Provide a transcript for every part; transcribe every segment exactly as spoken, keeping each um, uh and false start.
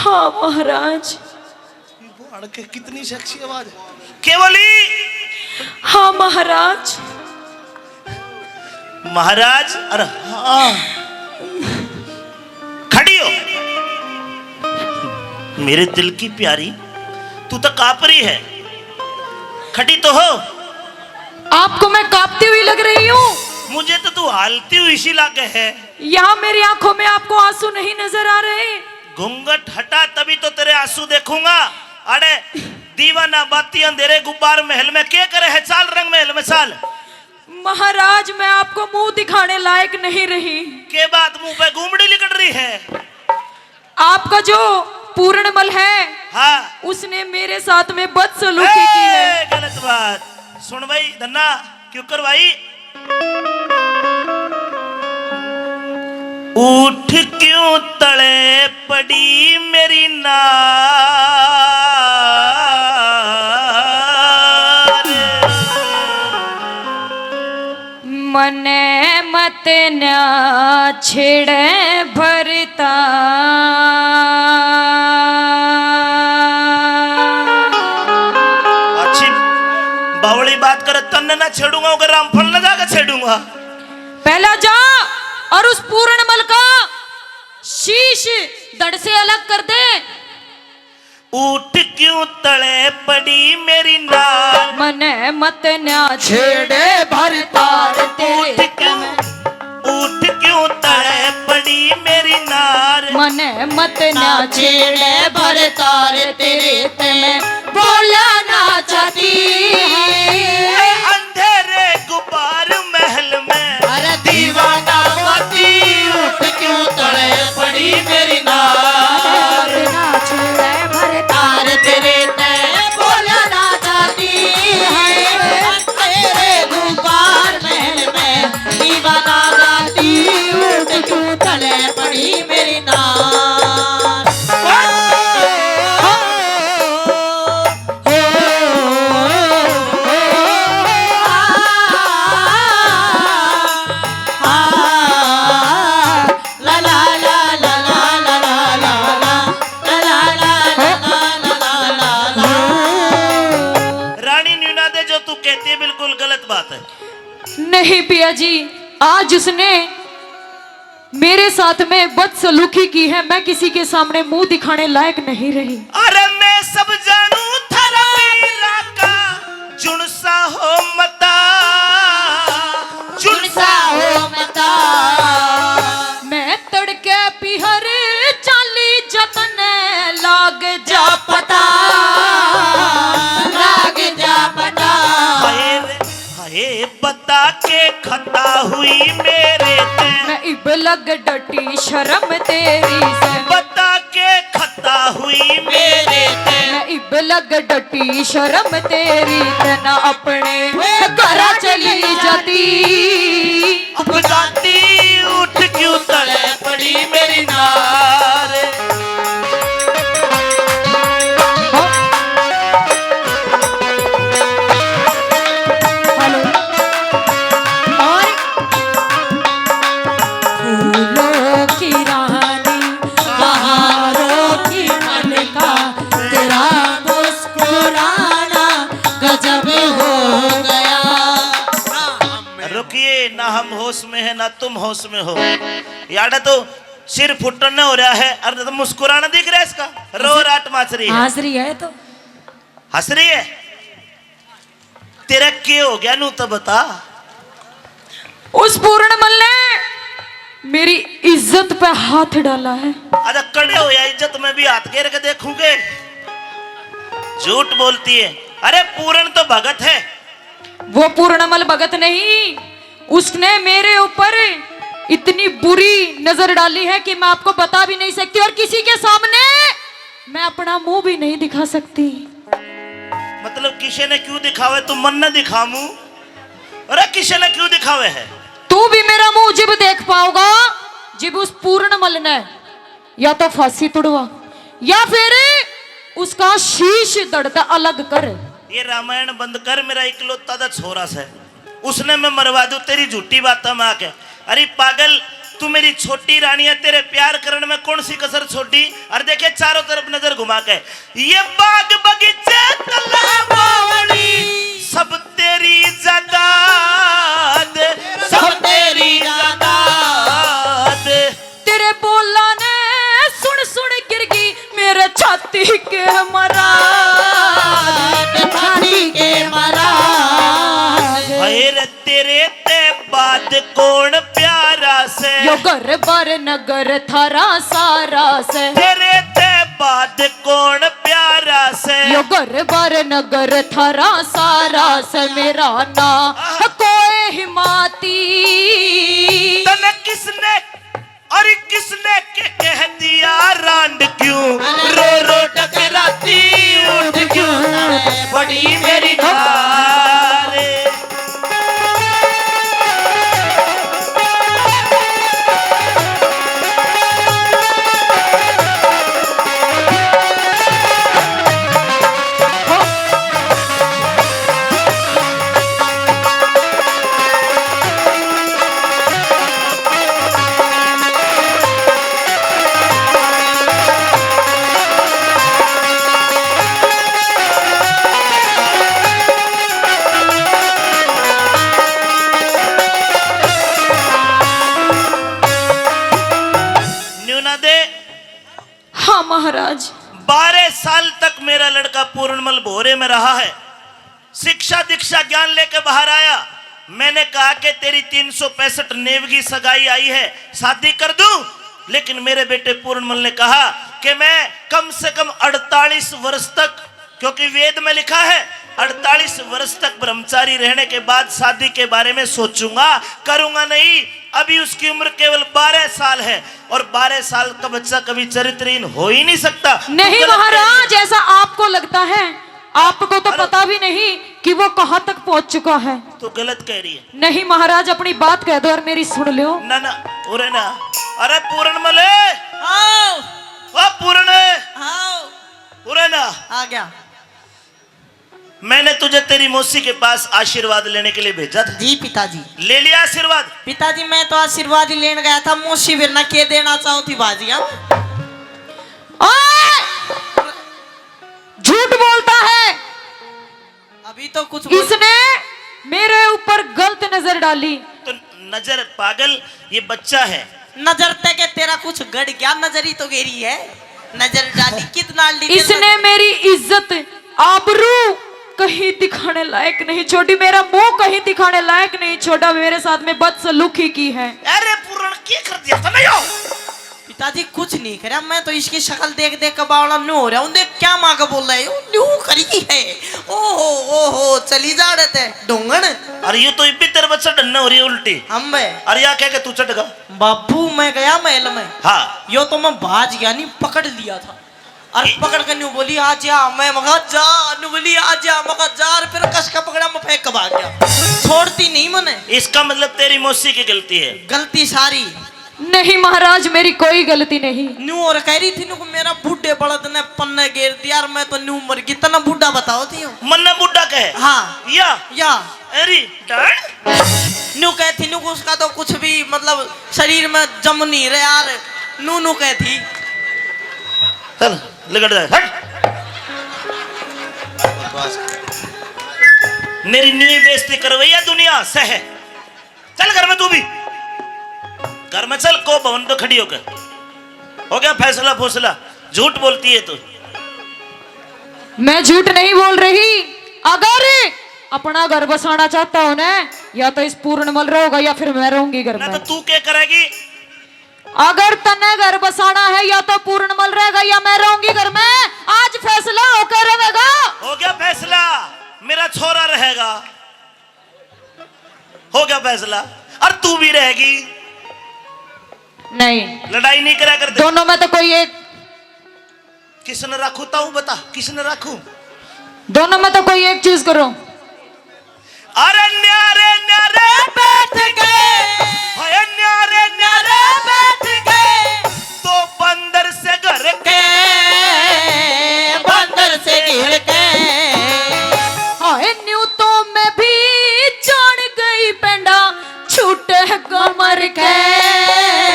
हाँ महाराज। ये वो अड़के, कितनी सेक्सी आवाज है। के बोली? हाँ महाराज। महाराज, अरे हाँ। खड़ी हो। मेरे दिल की प्यारी, तू तो कांप रही है, खड़ी तो हो। आपको मैं कांपती हुई लग रही हूँ? मुझे तो तू हालती हुई सी लागे है। यहाँ मेरी आंखों में आपको आंसू नहीं नजर आ रहे? घूंघट हटा, तभी तो तेरे आंसू देखूंगा। अरे दीवाना बाती अंधेरे गुब्बार महल में के करे है, चाल रंग महल में चाल। महाराज, मैं आपको मुंह दिखाने लायक नहीं रही। के बात, मुंह पे गुमड़ी लिकड़ रही है? आपका जो पूरणमल है, हाँ। उसने मेरे साथ में बदसलूकी की है। ए, गलत बात। सुन भाई धन्ना, क्यों करवाई? उठ क्यों तले पड़ी मेरी नार। मने मत ना छेड़े भरता। अच्छी बावली बात करे, तन्ने ना छेड़ूंगा, ओके रामफल ना जाके छेड़ूंगा। पहला जा और उस पूरणमल का शीश धड़ से अलग कर दे। उठ क्यों तले पड़ी मेरी नार। मने मत ना छेड़े भरतार तेरे। उठ क्यों, उठ क्यों तले पड़ी मेरी नार। मने मत ना छेड़े भरतार तेरे ते मैं बोला ना चाहती। ओए अंधेरे गुब्बार महल में। अरे दीवाना बाती, उठ क्यों तले पड़ी मेरी नार। तार तेरे ते बोला ना चाहती है। तेरे गुब्बार महल में दीवाना बाती, उठ क्यों तले पड़ी मेरी नार। रानी न्यूना दे, जो तू कहती है बिल्कुल गलत बात है। नहीं पिया जी, आज उसने मेरे साथ में बदसलूकी की है, मैं किसी के सामने मुंह दिखाने लायक नहीं रही। अरे मैं सब जानू थारा पीरा का, जुनसा हो मता, जुनसा हो मता। मैं तड़के पीहर चाली जतन लाग जा पता, लाग जा पता। हाय रे, हाय बता के खता हुई मेरे ते। मैं इब लग डटी शर्म तेरी से। बता के खता हुई मेरे ते। मैं इब लग डटी शर्म तेरी ते, ना अपने घरा चली जाती। अब जाती उठ क्यों तले पड़ी मेरी नार। हेलो। और फूलों की रानी, बहारों की मलिका, तेरा मुस्कुराना गजब हो गया। रुकिए, ना हम होश में हैं, ना तुम होश में हो। याडा तो सिर फुटन हो रहा है, अरे तो मुस्कुराना दिख रहा है इसका, रो राट माच रही है। हंस रही है तो। हंस रही है? तेरा के हो गया, नू तो बता। उस पूरणमल ने मेरी इज्जत पे हाथ डाला है। अरे कड़े हो या इज्जत में भी हाथ गेर के देखूंगे। झूठ बोलती है। अरे पूरण तो भगत है। वो पूरणमल भगत नहीं, उसने मेरे ऊपर इतनी बुरी नजर डाली है कि मैं आपको बता भी नहीं सकती और किसी के सामने मैं अपना मुंह भी नहीं दिखा सकती। मतलब किसी ने क्यों दिखावे, तू मन न दिखा मुंह। अरे किसी ने क्यों दिखावे है? तू भी मेरा मुंह जिब देख पाओगा, जिब उस पूरणमल ने या तो फांसी तुड़वा या फिर उसका शीश धड़ ते अलग कर। ये रामायण बंद कर, मेरा इकलौता दा छोरा से, उसने मैं मरवा दूं तेरी झूठी बातों में आके। अरे पागल, तू मेरी छोटी रानी है, तेरे प्यार करण में कौन सी कसर छोड़ी? और देखे चारों तरफ नजर घुमा के, ये बाग बगीचे तलाब बावड़ी, सब तेरी जायदाद, सब तेरी जायदाद। तेरे बोला ने सुन सुन गिर गई मेरे छाती के मराद, छाती के मराद। हाय रे, तेरे ते बाद कौन प्यारा से? यो घर बार नगर थारा सारा से। तेरे ते बाद कौन प्यारा से? यो घर बार नगर थारा सारा से। मेरा ना कोई हिमाती। तने किसने, अरे किसने के कह दिया रांड क्यों रो रो टकराती, उठ क्यों ना पड़ी मेरी ठार। न्यू ना दे। हाँ महाराज। बारह साल तक मेरा लड़का पूर्णमल भोरे में रहा है। शिक्षा, दीक्षा, ज्ञान लेके बाहर आया। मैंने कहा कि तेरी तीन सौ पैंसठ नेवगी सगाई आई है, शादी कर दूं? लेकिन मेरे बेटे पूर्णमल ने कहा कि मैं कम से कम अड़तालीस वर्ष तक, क्योंकि वेद में लिखा है, अड़तालीस वर्ष तक ब्रह्मचारी रहने के बाद शादी के बारे में सोचूंगा, करूंगा नहीं। अभी उसकी उम्र केवल बारह साल है और बारह साल का बच्चा कभी चरित्रहीन हो ही नहीं सकता। नहीं महाराज, ऐसा आपको लगता है? आपको तो पता भी नहीं कि वो कहाँ तक पहुँच चुका है। तो गलत कह रही है। नहीं महाराज, अपनी बात कह दो और मेरी सुन लो। ना ना, उरे ना। अरे पूरण मले। आओ। ओ पूरण। आओ। उरे ना। आ गया। मैंने तुझे तेरी मौसी के पास आशीर्वाद लेने के लिए भेजा था। जी पिताजी। ले लिया आशीर्वाद? पिताजी, मैं तो आशीर्वाद ही लेने गया था, मौसी फिर ना के देना चाहो थी बाजी। हम ओए! झूठ बोलता है। अभी तो कुछ बोल- इसने मेरे ऊपर गलत नजर डाली। तो नजर पागल, ये बच्चा है। नजर ते के तेरा कुछ गड़ गया, नजर ही तो गेरी है। नजर डाली कितना ली इसने। मेरी इज्जत, आबरू कहीं दिखाने लायक नहीं छोड़ी, मेरा मुंह कहीं दिखाने लायक नहीं छोड़ा, मेरे साथ में बदसलूकी की है। अरे पूरण, की कर दिया तने यो? पिताजी कुछ नहीं करया, मैं तो इसकी शक्ल देख देख के बावला न्यू हो रहा हूँ। देख क्या माँ का बोल रहा है, न्यू करी है। ओहो ओहो, चली जा रहे थे ढोंगण। अरे ये तो इब्बी तेरे बच्चा डन्ना हो रही है उल्टी। हम बे। अरे या कह के तू चढ़ गा। बाबू, मैं गया महल में। हाँ। यो तो मैं भाज गया, नहीं पकड़ लिया था। और पकड़ के न्यू बोली, "आ जा।" मैं मगा, "जा।" न्यू बोली, "आ जा।" मगा, "जा।" और फिर कस का पकड़ा, मैं फेंक के भाग गया। छोड़ती नहीं मने। इसका मतलब तेरी मौसी की गलती है। गलती सारी। नहीं महाराज, मेरी कोई गलती नहीं। न्यू और कह रही थी, न्यू को मेरा बूढ़े बलद ने पन्ने गेर दिया और मैं तो न्यू मर गई। तना बूढ़ा बताओ थी। मन्ने बूढ़ा कहे? हाँ। या? या। अरे, डर? न्यू कहे थी, न्यू को उसका तो कुछ भी, मतलब, शरीर में जम नहीं रहा यार। नू नू कहे थी। चल, लिकड़ जा, हट। मेरी न्यू बेइज्जती करवैया दुनिया सह। चल घर में तू भी, घर में चल, को भवन पे खड़ी होकर। हो गया फैसला फूसला, झूठ बोलती है तू। मैं झूठ नहीं बोल रही। अगर अपना घर बसाना चाहता हो ना, या तो इस पूर्णमल रहोगा या फिर मैं रहूंगी घर ना में। तो तू क्या करेगी? अगर तन्ने घर बसाना है, या तो पूर्णमल रहेगा या मैं रहूंगी घर में। आज फैसला होकर रहेगा। हो गया फैसला, मेरा छोरा रहेगा। हो गया फैसला। और तू भी रहेगी। नहीं। लड़ाई नहीं करा करते। दोनों में तो कोई एक। किसने रखू, ताऊ बता, किसने रखू? दोनों में तो कोई एक चूज करो। अरे न्यारे न्यारे बैठ गए, हाय न्यारे न्यारे बैठ गए, तो बंदर से घर के, बंदर से घिर के। हाय न्यू तो मैं भी जान गई पेंडा, छूटे कमर के।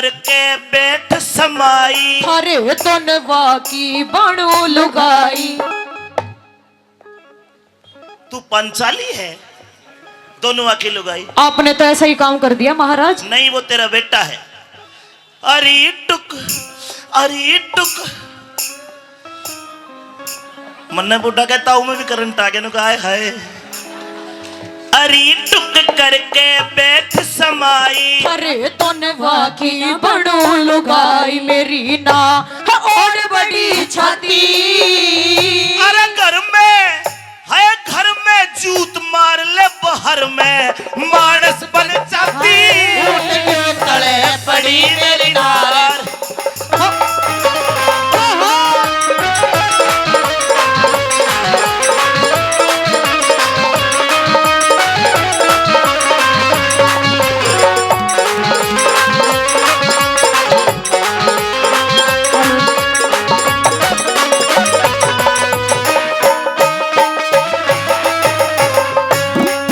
करके बैठ समाई। अरे तनवा की बनू लुगाई। तू पंचाली है, दोनों आंखें लुगाई। आपने तो ऐसा ही काम कर दिया महाराज। नहीं, वो तेरा बेटा है। अरे टुक, अरे टुक। मन्ने बुढ़ा कहता हूँ, मैं भी करंट आ गया, नु कहा, हाय हाय। अरे टुक करके बैठ समाई। अरे तनवा की बड़ू लुगाई मेरी ना, और बड़ी छाती। अरे घर में है, घर में जूत मार ले, बाहर में मानस बन जाती। ऊंट के तले पड़ी मेरी नार।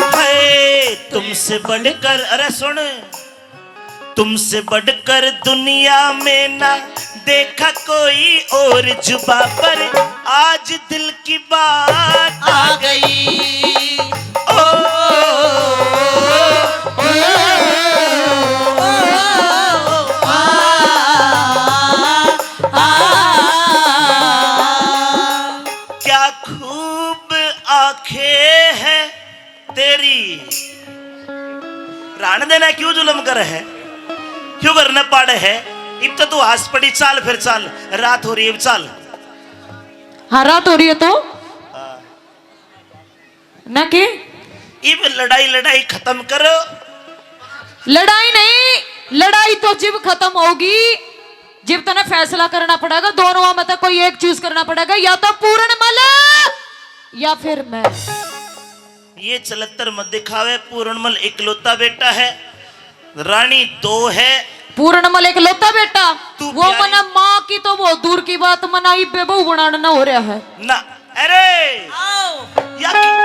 हाय, तुमसे बढ़कर, अरे सुन, तुमसे बढ़कर दुनिया में ना देखा कोई और जुबा पर, आज दिल की बात आ गई। ओ, ओ, ओ, आ, आ, आ, क्या खूब आंखें हैं तेरी। राण देना क्यों जुल्म करे है, क्यों घर न पाड़े है? इब तो तू आस पड़ी, चाल फिर चाल, रात हो रही है, चाल। हाँ, रात हो रही है तो? हाँ। ना के? इब लड़ाई, लड़ाई खत्म करो। लड़ाई नहीं, लड़ाई तो जिब खत्म होगी, जिब तने फैसला करना पड़ेगा, दोनों में तो कोई एक चूज करना पड़ेगा, या तो पूरणमल या फिर मैं। ये चलत्तर मत दिखावे, पूरणमल इकलौता बेटा है, रानी दो है। पूरणमल इकलौता बेटा, तू वो प्यारी मने माँ की तो बहुत दूर की बात, मना इब्बे बहू बनाना ना हो रहा है ना। अरे आओ। या कि-,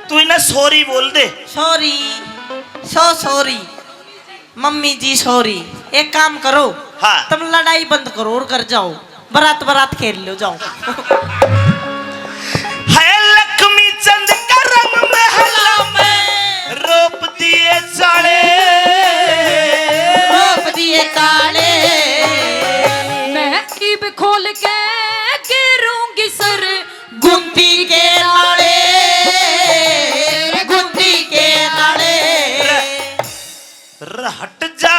तू इन्हें सॉरी बोल दे। Sorry, so sorry. Mummy ji sorry. एक काम करो, हाँ। तुम लड़ाई बंद करो और घर जाओ, बारात बारात खेल लो, जाओ। है लक्ष्मी चंद का रंग महला में, रोप दिए चाले, रोप दिए ताले। मैं ईब खोल के गिरूंगी सर गुंती के नाले, गुंती के नाले। र हट जा,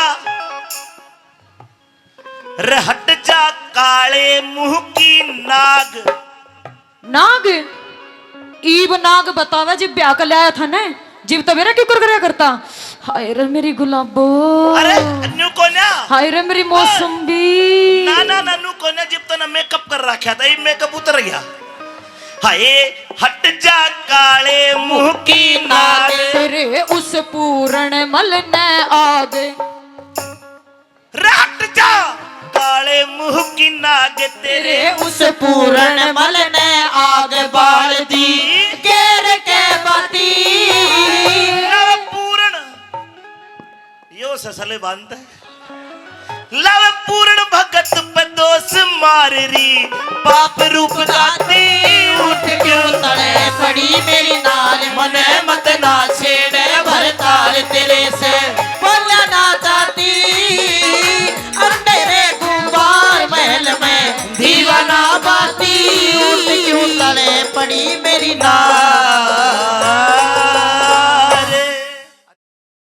र हट जा काले मुंह की नाग। नाग? ईब नाग बतावे जिब ब्याह कर लाया था ना, जिब तो मेरा क्यों कर करया करता। हाय रे मेरी गुलाबो। अरे न्यू कोन्या। हाय रे मेरी मौसम्बी। ना ना ना, न्यू कोन्या, जिब तो ना मेकअप कर रखा था, ये मेकअप उतर गया। हाय हट जा काले मुंह की नाग। तेरे उस पूरणमल ने आग। र हट जा काले मुंह की नाग, तेरे तेरे उस पूरणमल ने आग बाल दी, घेर के बाती। लव पूरण, यो ससले बांधता है। लव पूरण भगत पे दोष मार री, पाप रूप गाती। उठ क्यों तले पड़ी मेरी नाल, मने मत ना छेड़े भरत